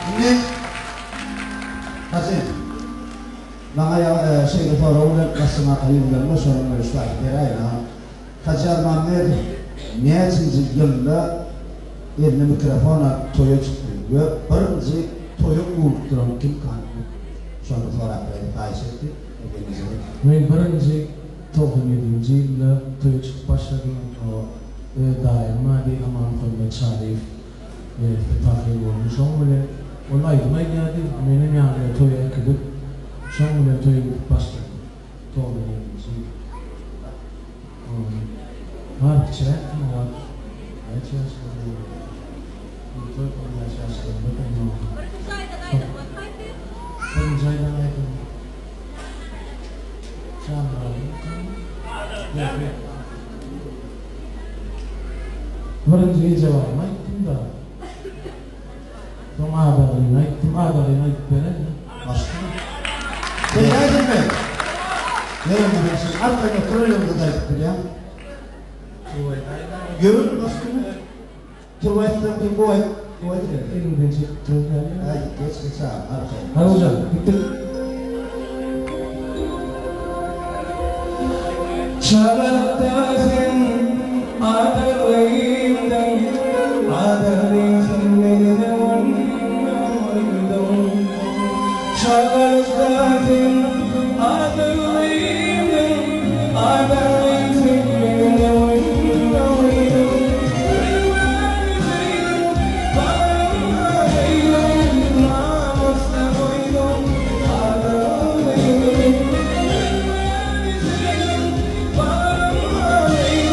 Indi Hajy, maňa şeýle sorag bilen Kasym aka ýüzlenme, şonuň bilen şu aýdyp beräýin, a. Hajy Ýazmämmedow näçinji ýylda eline mikrofon alyp toýa çykdy we birinji toýa ugrukdyran kimkan diýip şony sorap beräý diýip haýyş etdi. Men birinji 97-nji ýylda toýa çykyp başladym. O öz daýym bardy, Amanmuhammet Çaryýew neresse pahyr boldy. Şoň bilen ol aýdym aýdýardy, menem ýanyna toýa äkidip, şoň bilen toýa gidip başladym. 97-nji ýyl. Bar kiçiräkdim o wagt. Näçe ýaşlarda boldum? 14-15 ýaşlarymda bolmaly. Birinji aýdan aýdymyňyz haýsy? Birinji aýdan aýdymym. Birinji gije barymy aýtdym-da. Soň Adalyny aýtdym. Adalyny aýdyp bereýin. Başga? Sen aýdym ber. Ýöne men sen arkaýyn oturar ýeriňde-de aýdyp bilýäň. Ýör, başga? Turba aýtsaň sen gowy aýt, gowy aýdyber. Eliňden çekip durýan. Aý, geç, geç agam, arkaýyn. Howjan, gitdik. Çagalykda sen adalymdyň, Adalym sen meni oýnaýdyň. Çagalykda sen adalymdyň, Adalym sen meni oýnaýdyň. Söýmän söýdüm, bagryma söýdüm, Namysda goýdum adalym. Söýmän söýdüm, bagryma söýdüm.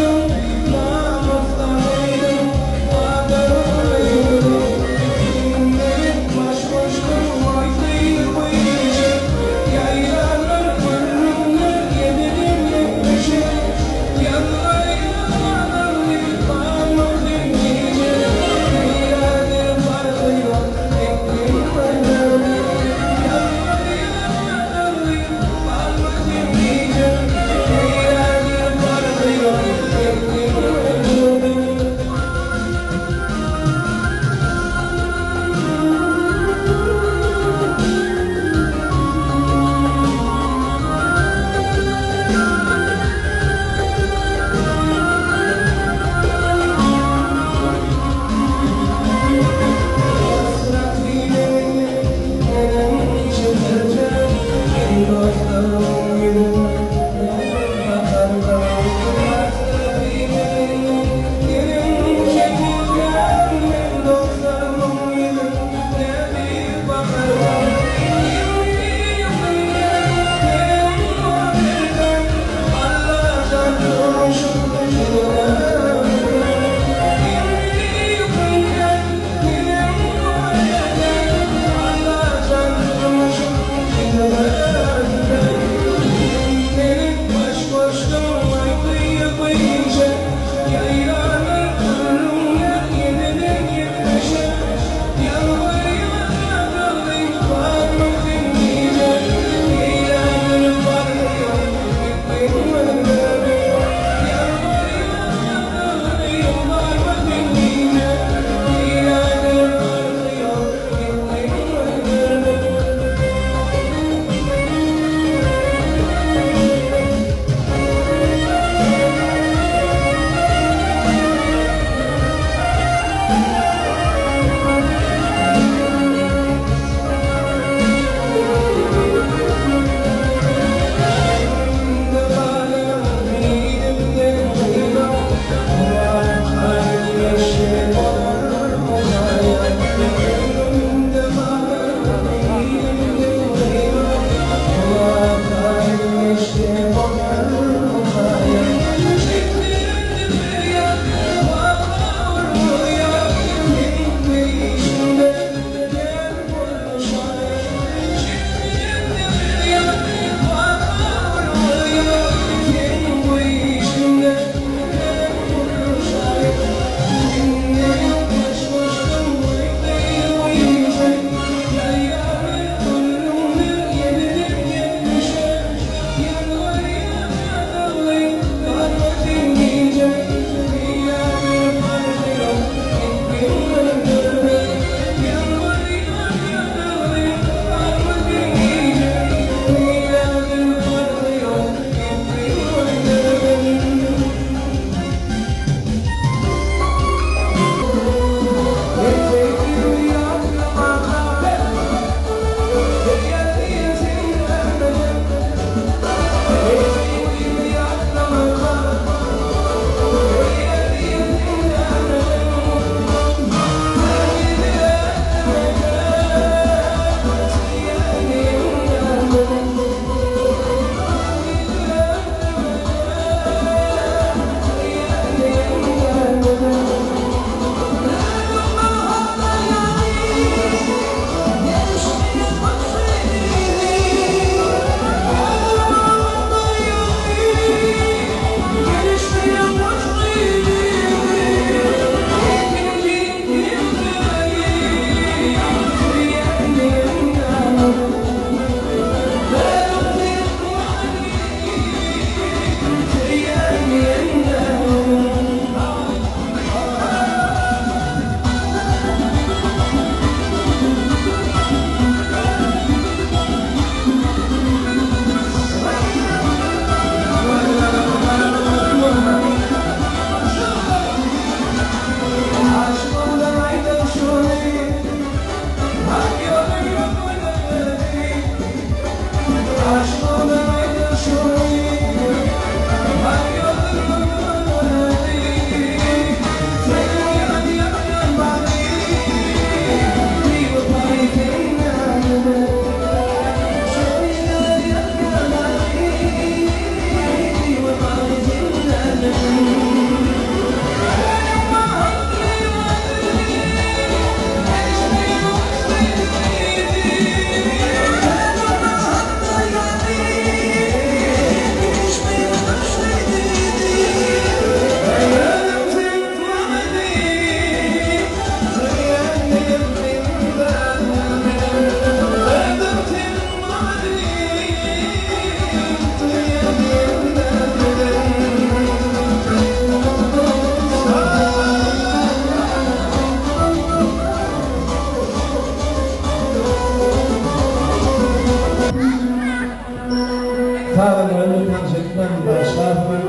Sazandalary tanyş etmän bagyşlarsyňyz.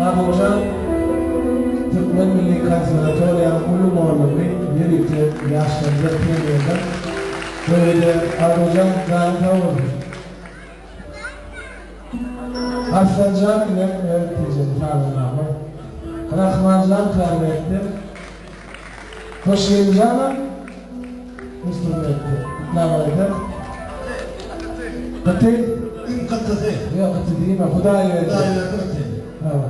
Arzuwjan Türkmen milli konserwatoriýanyň uly mugallymy ýörite ýaşlarymyza pianinodan öwredýär. Arzuwjan janyň sag bolsun. Arslanjan bilen öz tejeli sazandamyz. Rahmanjan klarinetde. Hoşgeldijanam instrumentde. Nawaýda. Gyty. Iň gytysy. Ýok, gyty diýme, Hudaýberdi. Hudaýberdi gyty. Hawa.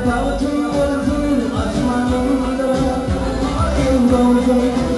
Bagtym bolsun asmanymda, Aýyň dogsun.